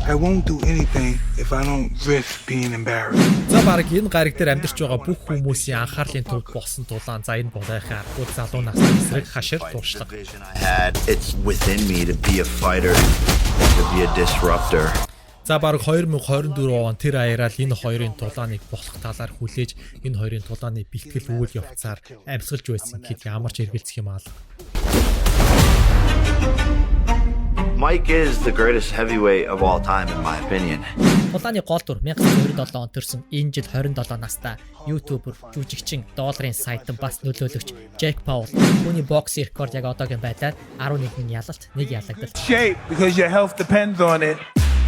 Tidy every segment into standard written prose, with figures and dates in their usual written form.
I won't do anything if I don't risk being embarrassed. За, бараг энэ гариг дээр амьдарч байгаа бүх хүмүүсийн анхаарлын төвд болсон тулаан. За, энэ булайхын аргагүй залуу насны эсрэг хашир туршлага. Vision I had, it's within me to be a fighter, to be a disruptor. За, бараг 2024 он тэр аяраал энэ хоёрын тулааныг болох талаар хүлээж, энэ хоёрын тулааны бэлтгэл үйл явцаар амьсгалж байсан гэхэд ямар ч эргэлзэх юм алга. Mike is the greatest heavyweight of all time, in my opinion. Тулааны гол дүр 1997 он төрсэн, энэ жил 27 настай YouTuber, жүжигчин, долларын саятан, бас нөлөөлөгч Джек Паул. Түүний боксын рекорд яг одоогийн байдлаар 11 ялалт, 1 ялагдал. Shape because your health depends on it.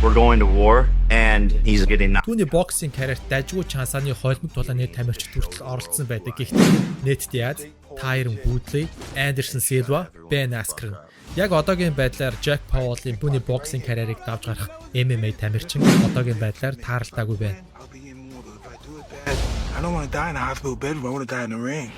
We're going to war, and he's getting knocked Түүний боксын карьерт дажгүй Чансааны холимог тулааны тамирчид хүртэл оролцсон байдаг. Гэхдээ Нед Диаз, Тайрон Вудли, Андерсон Силва, Бен Аскрен. Яг одоогийн байдлаар Джек Паулын түүний боксын карьерийг давж гарах MMA тамирчин одоогийн байдлаар тааралтаагүй байна. I'll be immortal if I do it bad. I don't want to die in a hospital bedroom. I want to die in the ring.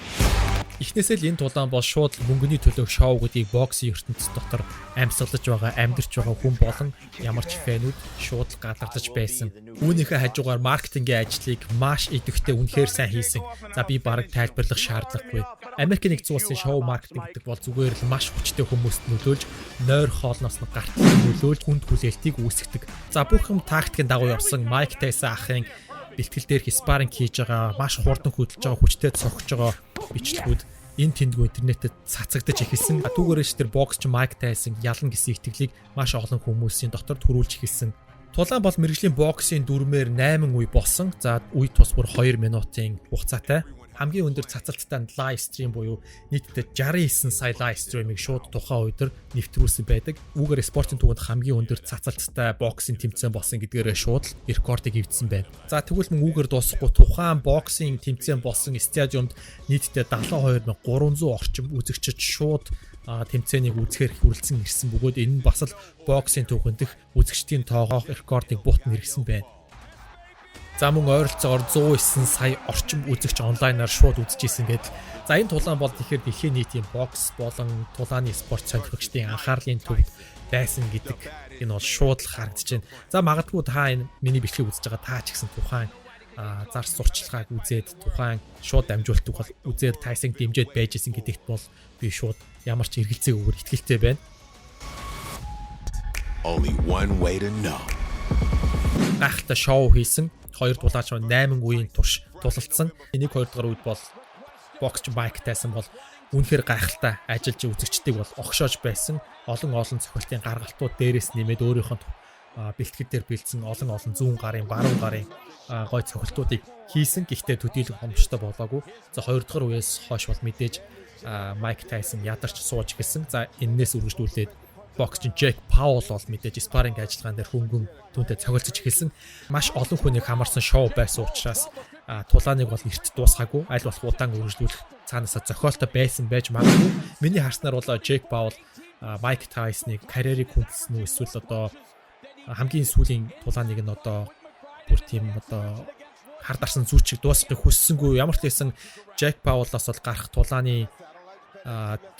Эхнээсээ л энэ тулаан бол шууд л мөнгөний төлөөх шоу гэдгийг боксын ертөнцийн дотор амьсгалж байгаа, амьдарч байгаа хүн болон ямар ч fan үүд шууд л гадарлаж байсан. Үүнийхээ хажуугаар маркетингийн ажлыг маш идэвхтэй, үнэхээр сайн хийсэн. За, би бараг тайлбарлах шаардлагагүй. Америкийн нэгдсэн улсын шоу маркетинг гэдэг бол зүгээр л маш хүчтэй хүмүүст нөлөөлж, нойр хоолноос нь гартал нөлөөлж, хүнд хүлээлтийг үүсгэдэг. За, бүх юм тактикийн дагуу явсан. Майк Тайсон ахын бэлтгэл дээрх sparring хийж байгаа, маш хурдан хөдөлж байгаа, хүчтэй цогж байгаа бичлэгүүд энэ тэндгүү интернетэд цацагдаж эхэлсэн. Түүгээрээ ч тэр боксч Майк Тайсон ялна гэсэн итгэлийг маш олон хүмүүсийн дотор төрүүлж эхэлсэн. Тулаан бол мэргэжлийн боксын дүрмээр 8 үе болсон. За, үе тус бүр 2 минутын хугацаатай. Хамгийн өндөр цацалттай live stream буюу нийтдээ 69 сая live stream ийг шууд тухайн үед нэвтрүүлсэн байдаг. Үүгээр спортын түүхэнд хамгийн өндөр цацалттай боксын тэмцээн болсон гэдгээрээ шууд л рекордыг эвдсэн байна. За, тэгвэл мөн үүгээр дуусахгүй, тухайн боксын тэмцээн болсон стадиумд нийтдээ 72,300 орчим үзэгчид шууд тэмцээнийг үзэхээр хүрэлцэн ирсэн бөгөөд энэ нь бас л боксын түүхэн дэх үзэгчдийн тоогоох рекордыг буут нэргэсэн байна. За, мөн ойролцоогоор 109 сая орчим үзэгч онлайнаар шууд үзчихсэн гэдэл. За, энэ тулаан бол тэгэхээр дэлхийн нийтийн бокс болон тулааны спорт сонирхогчдын анхаарлын төвд байсан гэдэг энэ бол шууд л харагдаж байна. За, магадгүй та энэ миний бичлэгийг үзэж байгаа та ч гэсэн тухайн зар сурталчилгааг үзээд, тухайн шууд дамжуултыг бол үзээд Тайсон дэмжиж байж исэн гэдэгт бол би шууд ямар ч эргэлзээгүйгээр итгэлтэй байна. Only one way to know. Гайхалтай шоу хийсэн. Хоёр тулаач 8 үеийн турш тулалдсан. 1 2 дугаар үед бол боксч Майк Тайсон бол үнэхээр гайхалтай ажиллаж үзэгчдийг бол огшоож байсан. Олон олон цохилтын гаргалтууд дээрээс нэмээд өөрийнх нь бэлтгэл дээр бэлдсэн олон олон зүүн гарын, баруун гарын гой цохилтуудыг хийсэн. Гэхдээ төдийлөн хомстой болоогүй. За, хоёр дахь үеэс хойш бол мэдээж Майк Тайсон ядарч сууж эхэлсэн. За, энээс үргэлжлүүлээд боксч Джек Паул бол мэдээж sparring ажиллагаан дээр хөнгөн түүнтэй цогцолцож эхэлсэн. Маш олон хүнийг хамарсан шоу байсан учраас тулааныг бол эрт дуусгаагүй, аль болох удаан үргэлжлүүлэх цаанаасаа зохиолтой байсан байж магадгүй. Миний харснаар бол Джек Паул Майк Тайсныг карьерийг хүндэлсэн үү, эсвэл одоо хамгийн сүүлийн тулааныг нь одоо бүр тийм одоо хар дарсан зүүчиг дуусгахыг хүссэнгүй, ямар ч байсан Джек Паулаас бол гарах тулааны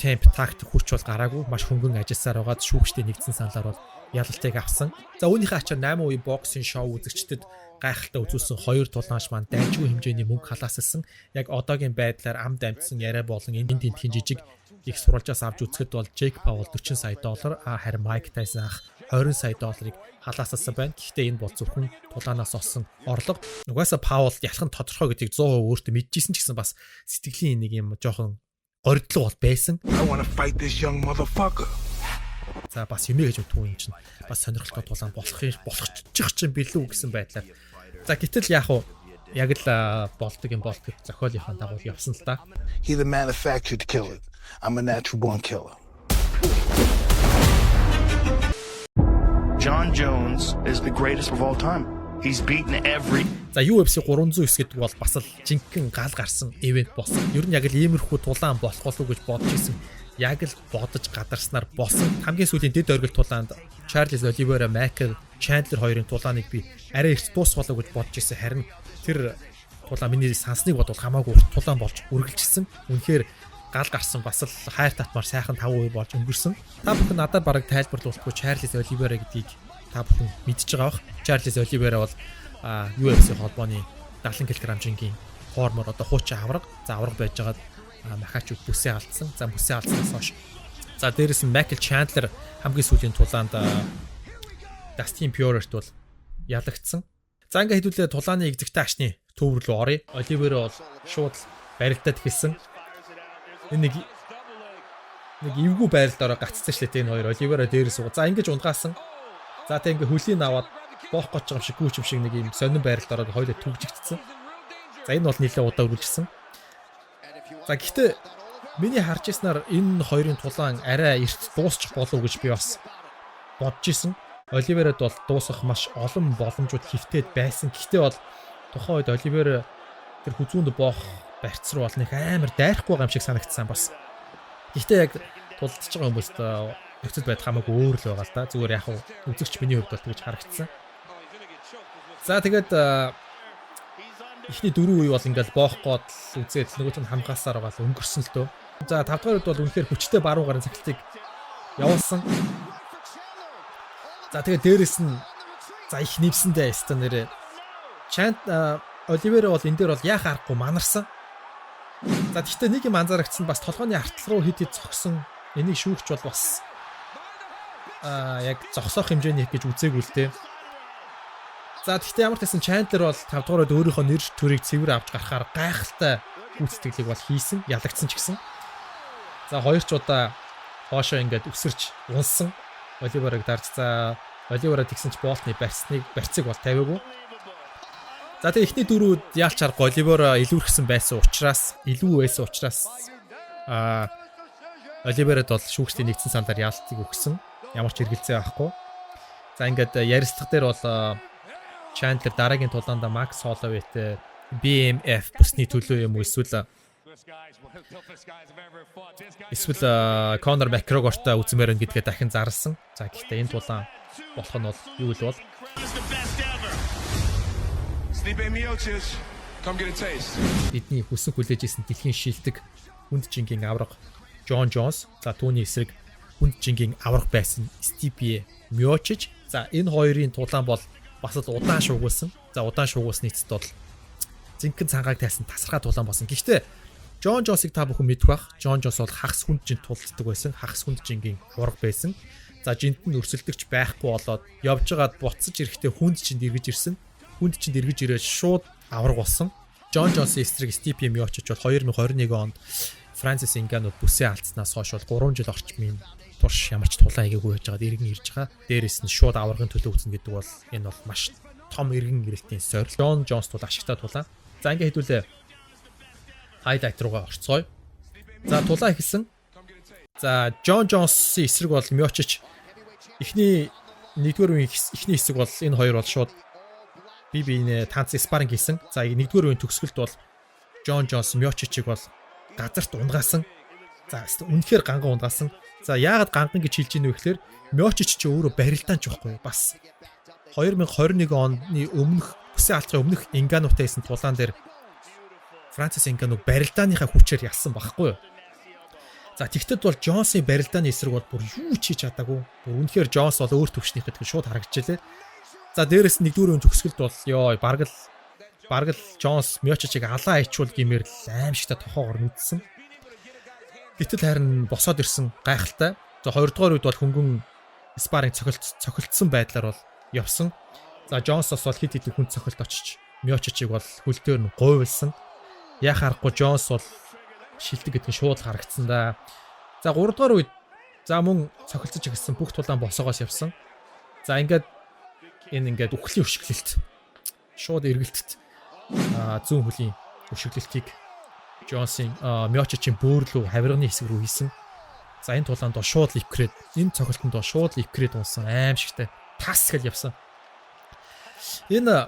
темп, тактик, хүч бол гараагүй, маш хөнгөн ажилласаар байгаад шүүгчдийн нэгдсэн саналаар бол ялалтыг авсан. За, үүнийхээ ачаар 8 үе боксын шоу үзэгчдэд гайхалтай үзүүлсэн хоёр тулаанч маань дайжгүй хэмжээний мөнгө халаасалсан. Яг одоогийн байдлаар амд амтсан яриа болон энэ тентхийн жижиг их сурвалжаас авч үзэхэд бол Джек Паул 40 сая доллар, харин Майк Тайсон ах 20 сая долларыг халаасалсан байна. Гэхдээ энэ бол зөвхөн тулаанаас олсон орлого. Угаасаа Паул ялах нь тодорхой гэдгийг 100% өөртөө мэдчихсэн ч гэсэн бас сэтгэлийн нэг юм жоохон горилдлого бол байсан. I want to fight this young motherfucker. За, бас юмээ гэж түүн юм чинь бас сонирхолтой тулаан болох болохчих чинь билүү гэсэн байдлаар. За, гэтэл яг уу яг л болдог юм болдог зохиолынхаа дагуу явсан л та. He's a manufactured killer. I'm a natural born killer. Jon Jones is the greatest of all time. He's beaten every За, UFC 309 гэдэг бол бас л жинхэнэ гал гарсан event болсон. Ер нь яг л иймэрхүү тулаан болох болов уу гэж бодож исэн. Яг л бодож гадарснаар болсон. Хамгийн сүүлийн дэд оргил тулаанд Чарльз Оливера, Майкл Чандлер хоёрын тулааныг би арай эрт дуусах болов гэж бодож исэн. Харин тэр тулаан миний сансныг бодвол хамаагүй урт тулаан болж үргэлжилсэн. Үнэхээр гал гарсан, бас л хайр татмаар сайхан 5% болж өнгөрсөн. Та бүхэн надад бараг тайлбарлуулахгүй Чарльз Оливера гэдгийг Та бүхэн мэдж байгаа бах. Чарльз Оливера бол UFC холбооны 70 кг жингийн формоор одоо хуучин авраг. За, авраг байж байгаад Махачев бүсээ алдсан. За, бүсээ алдснаас хойш, за, дээрэс нь Майкл Чандлер хамгийн сүүлийн тулаанд Дастин Пьорерт бол ялагдсан. За, ингээ хэдүүлээ тулааны экзэгтэй ашны төв рүү оръё. Оливера бол шууд барилдаад эхэлсэн. Энэ нэг эвгүй байралд ороо гацсан шүү дээ энэ хоёр. Оливера дээрээс суугаа. За, ингэж унгаасан. За, тэг ингээ хөлийн аваад боох гэж байгаа юм шиг, гүүч юм шиг нэг юм сонин байралд ороод хоёулаа түгжигдсэн. За, энэ бол нэлээд удаа үргэлжилсэн. За, гэхдээ миний харж ирснээр энэ хоёрын тулаан арай эрт дуусчих болов гэж би бас бодож исэн. Оливерад бол дуусах маш олон боломжууд хэвтээд байсан. Гэхдээ бол тухайн үед Оливера тэр хүзүүнд боох барьц руу бол нэг амар дайрахгүй байгаа юм шиг санагдсан бас. Гэхдээ яг тулдж байгаа хүмүүст нөхцөл байдал хамаагүй өөр л байгаа л да. Зүгээр яг үзэгч миний хувьд бол тэгж харагдсан. За, тэгээд эхний дөрвөн үе бол ингээл боох гоод үзээд нөгөөт нь хамгаалсаар байгаа л өнгөрсөн л дөө. За, 5 дахь үед бол үнэхээр хүчтэй баруун гарын цахилтыг явуулсан. За, тэгээд дээрэс нь, за, их нэвсэндээ өстө нэрээ. Чант Оливера бол энэ дээр бол яах аргагүй манарсан. За, тэгтээ нэг юм анзаарагдсан, бас толгойн артал руу хит хит зогсон. Энийг шүүгч бол бас яг зогсоох хэмжээний гэж үзээгүй л дээ. За, тэгтээ ямар ч гэсэн Чандлер бол 5 дугаар үед өөрийнхөө нэр төрийг цэвэр авч гарахаар гайхалтай гүйцэтгэлийг бол хийсэн, ялагдсан ч гэсэн. За, хоёр ч удаа хоошоо ингээд өсөрч унсан. Оливерыг дарж, за, Оливера тэгсэн ч Болтны барьцыг бол тавиагүй. За, тэгээ эхний дөрүүд яалч аргагүй Оливера илүүрхсэн байсан учраас, илүү байсан учраас Оливерад бол шүүгчдийн нэгдсэн саналаар яалтыг өгсөн. Ямар ч эргэлзээ байхгүй. За, ингээд ярилцлага дээр бол Chandler дараагийн тулаандаа Max Holloway-тэй BMF бүсний төлөө юм уу эсвэл Conor McGregor-тай үзмээр нь гэдгээ дахин зарласан. За, гэхдээ энэ тулаан болох нь бол юу л бол Stipe Miocic, come get a taste. Бидний хүсэн хүлээж исэн дэлхийн шилдэг хүнд жингийн авраг Джон Джонс. За, түүний эсрэг хүнд жингийн авраг байсан Стипе Миочич. За, энэ хоёрын тулаан бол бас л удаан шуугуулсан. За, удаан шуугуулсны эцэст бол зинхэн цангааг тайсан тасархай тулаан болсон. Гэхдээ Джон Джонсыг та бүхэн мэдэх бах. Джон Джонс бол хагас хүнд жинд тулддаг байсан. Хагас хүнд жингийн авраг байсан. За, жинт нь өрсөлдөгч байхгүй болоод явж байгаад буцаж ирэхдээ хүнд жинд эргэж ирсэн. Хүнд жинд эргэж ирээд шууд авраг болсон. Джон Джонсын эсрэг Стипе Миочич бол 2021 онд Франсис Нганну бүсээ алдснаас хойш бол 3 жил орчмын турш ямар ч тулаан хийгээгүй байж байгаад эргэн ирж байгаа. Дээрээс нь шууд аваргын төлөө үзнэ гэдэг бол энэ бол маш том эргэн ирэлтийн сорил. Джон Джонс бол ашигтай тулаан. За, ингээ хэдүүлээ highlight руугаа орцгоё. За, тулаан эхэлсэн. За, Джон Джонсын эсрэг бол Миочич. Эхний нэгдүгээр үеийн эхний хэсэг бол энэ хоёр бол шууд бие биенээ танц sparring хийсэн. За, нэгдүгээр үеийн төгсгөлд бол Джон Джонс Миочичийг бол газарт унгаасан. За, үнэхээр ганган унгаасан. За, яагаад ганган гэж хэлж ийнэ вэ гэхээр Миочич чи өөрөө барилдаанч байхгүй юу? Бас 2021 оны өмнөх бүсээ алдахын өмнөх Нганнутай хийсэн тулаан дээр Франсис Нганну барилдааныхаа хүчээр ялсан байхгүй юу? За, тэгтэл бол Джонсын барилдааны эсрэг бол бүр юу ч хийж чадаагүй. Бүр үнэхээр Джонс бол өөр төвшнийх гэдэг шууд харагдчихлээ. За, дээрэс нь нэгдүгээр үеийн төгсгөлд бол ёо бараг л Джонс Миочичийг алаа айчвал гэмээр л аимшигтай тохоогоор нүдсэн. Гэтэл харин босоод ирсэн, гайхалтай. За, хоёрдугаар үед бол хөнгөн sparring цохилтсон байдлаар бол явсан. За, Джонсос бол хэд хэдэн хүн цохилт очиж Миочичийг бол хөл дээр нь гуйвалсан. Яах аргагүй Джонс бол шилдэг гэдэг нь шууд харагдсан да. За, 3 дугаар үед, за, мөн цохилцож эхэлсэн, бүх тулаан босоогоос явсан. За, ингээд энэ ингээд үхлийн өшиглөлт, шууд эргэлтэлт зүүн хөлийн өшиглөлтийг Джонсын Миочичийн бөөр рүү, хавирганы хэсэг рүү хийсэн. За, энэ тулаанд бол шууд л ивкрээд, энэ цохилтонд бол шууд л ивкрээд унсан, аимшигтай тас гэл явсан. Энэ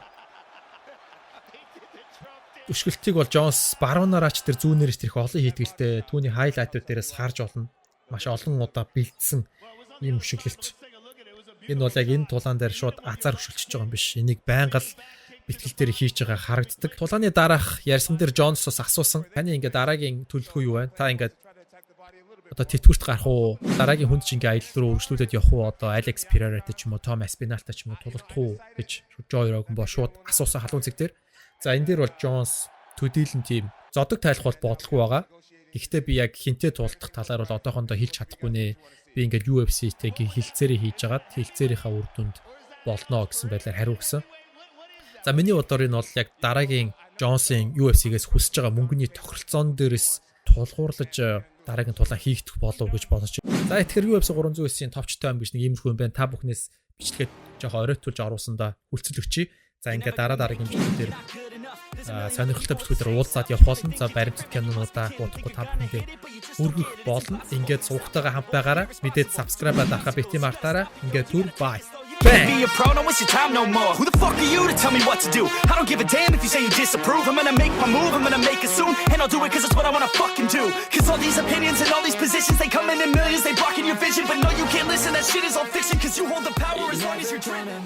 өшгөлтийг бол Джонс баруунаараач тэр зүүнээрээс тэр их олон хийдгэлтэй, түүний highlight ууд дээрээс харж болно. Маш олон удаа бэлдсэн ийм өшиглөлт. Энэ бол яг энэ тулаан дээр шууд азар өшөлчөж байгаа юм биш. Энийг байнга л бэлтгэл дээр хийж байгаа харагддаг. Тулааны дараах ярьсан дээр Джонсоос асуусан. Таны ингээд дараагийн төлөвлөгөө юу вэ? Та ингээд Одоо тэтгэврт гарах уу? Дараагийн хүнд жингээ аялал руу үргэлжлүүлээд явах уу? Одоо Алекс Перейратай ч юм уу, Том Аспиналтай ч юм уу тулалдах уу гэж Жо Роган бо шууд асуусан халуун цэг дээр. За, энэ дээр бол Джонс төдийлөн тийм зодог тайлах бол бодлогүй байгаа. Гэхдээ би яг хинтээ тулдах талаар бол одоохондоо хэлж чадахгүй нэ. Би ингээд UFC-тэй хэлцээрээ хийж агаад хэлцээрийнхаа үр дүнд болно гэсэн байдлаар хариу өгсөн. За, миний бодлоор энэ бол яг дараагийн Джонсын UFC-гээс хүсэж байгаа мөнгөний тохиролцоон дээрээс тулгуурлаж дараагийн тулаан хийгдэх болов гэж бодож. За, тэгэхээр UFC 309-ийн товчтой юм гэж нэг иймэрхүү юм байна. Та бүхнээс бичлэгээ жоохон оройтуулж оруулсандаа хүлцэл өчье. За, ингээд дараа дараагийн бичлэгүүдээр, сонирхолтой бичлэгүүдээр уулзаад явах болно. За, баримтат кинонуудаа удахгүй та бүхэндээ хүргэх болно. Ингээд сувагтайгаа хамт байгаараа, мэдээд subscribe дарахаа бити мартаараа. Ингээд түр bye. Bang. Be a pro, don't waste your time no more. Who the fuck are you to tell me what to do? I don't give a damn if you say you disapprove. I'm gonna make my move, I'm gonna make it soon. And I'll do it 'cause it's what I wanna fucking do. 'Cause all these opinions and all these positions, they come in millions, they blocking your vision. But no, you can't listen, that shit is all fiction. 'Cause you hold the power as long as you're dreaming.